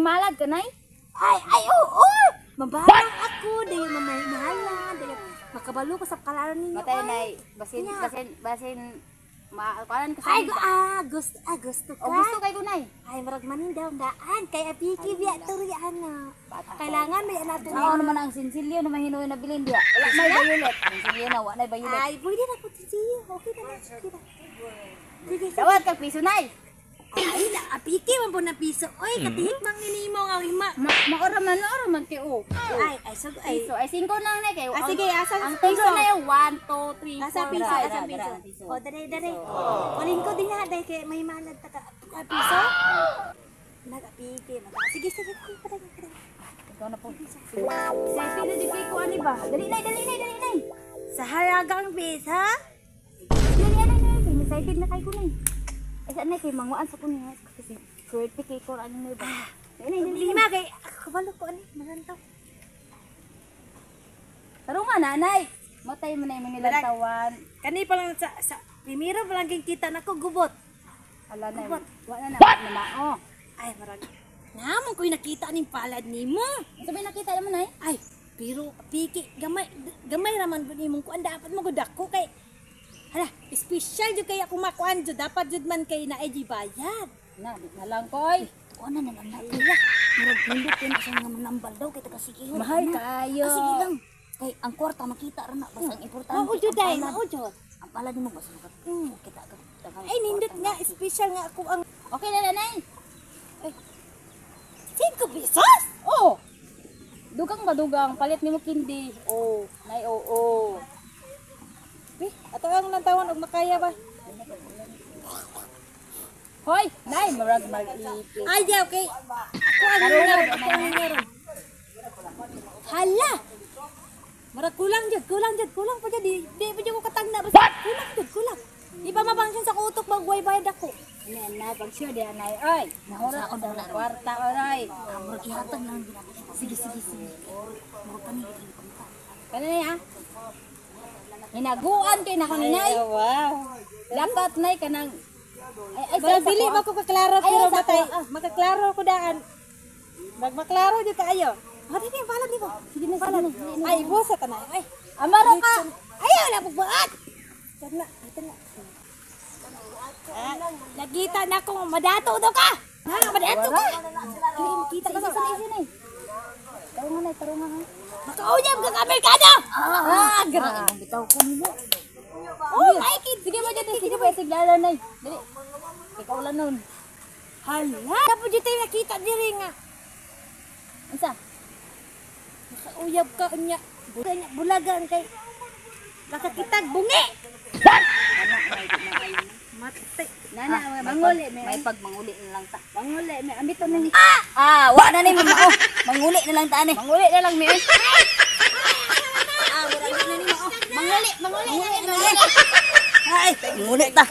Manghimalad ka, nay? Ay, ay, oo! Mabarang ako, dayon mamahala, dayon makabalo ko sa kalaran ninyo. Matay, Ay. nay. Basin, Nya. basin, basin ma kuan ka sa Ay, gusto, gusto ka. O gusto kay kunay. Ay, marag manin daw daan kay apiki biya turi ana. Kailangan may anak to. Mao naman ang sinsilyo na mahinuoy na bilin diya. Wala may violet. Sinsilyo na wa nay violet. Ay, pwede na po siya. Okay na na, okay na. Sige, sige. Dawat kag piso, nay. Ay, na, apiki man po na piso. Oy, katihik mang nimo nga hima. Ma maora man, maora man kay o. Ay, ay, so, ay. Piso ay 5 lang nay kay. Ah, sige, asa ang piso? piso na 1 2 3 4. Asa piso, asa piso. O, dere, dere. Kunin ko din ha, dahil kay may malad ta ka. Ah, piso? Nag-apiki. Sige, sige, sige, patay, patay. Ikaw na po. Sa pila di kay ko ani ba? Dali nay, dali nay, dali nay. Sa halagang bisa? Dali nay, nay, kay excited na kay ko nay. Ay sa nay kay manguan sa ko niya kasi swerte kay ko ano nay ba. Dali nay, dali. Lima kay, ako kabalo ko ani, malantaw. Tarungan nanay. Matay mo na imong nilantawan. Kani pa lang sa primero pa lang kita nako gubot. Ala na, wa na na, wa na mao. Ay, marag. Namon ko'y nakita ning palad nimo. Unsa may nakita mo nay? Ay, pero piki gamay gamay raman gud nimong kuan, dapat mo gud ako kay hala, special jud kay ako makuan jud, dapat jud man kay naay bayad. Na, di na lang koy. Kuha na lang na ila. Murag nindot yun sa nga manambal daw kay taga Siquijor. Mahal kayo. Ah, sige lang. Kay ang kwarta makita ra na basta ang importante. Mao jud ang ay, palad. mao jud. Ang palad nimo basta maka kita ka. Ay, nindot nga special nga ako ang Okay na nanay. 5 pesos. Oh. Dugang ba dugang palit nimo kindi. Oh, nay oo. Oh, Bi, ato ang lantawan og makaya ba? Hoy, nay murag mag-ipit. Ay, di, okay. Ako ang hingaron, ako ang hingaron. Hala! Murag kulang jud, kulang jud, kulang pa jud. Di pa jud ko katagna basta kulang jud, kulang. Di pa mabangsin sa kutok magway bayad ako. Nay, nay pag sure di nay oy. Nahura ko daw na kwarta oray. Ah, murag ihatag na lang ginato. Sige, sige, sige. Murag kani gid pangita. Kani nay ha. Hinaguan kay nako ni nay. Wow. Dapat nay kanang ay ay Murag sa dili ko, ba ko kaklaro Ay, pero sa matay, ko, ah. makaklaro ko daan. Magmaklaro jud kaayo. Ah, dili palad nimo. Sige na, sige na, sige na. Ay, busa ta na. Ay, Amaro ka. Ay, wala pong buhat. Tana, tana. Ah, nakita na akong madato daw ka. Ha, madato ka. Dili makita ka Sige, sa sige, sige. Tarungan nay, tarungan ha. Makauyab ka ka Amerikano. Ah, grabe. Ang bitaw ko nimo. Oh, my kid. Sige mo dito, sige mo siglala nay. Dali. Ikaw lang nun. Hala. Dapat dito yung nakita diri nga. Unsa? Makauyab ka unya. Bulagan, bulagan kay nakakitag bungi. Matay. Nana, manguli May may. pag manguli na lang ta. Manguli may ambito na ni. Ah, wa na ni mao. Manguli na lang ta ani. Manguli na lang mi. Ah, wala na ni mao. Manguli, manguli, manguli. Ay, manguli ta.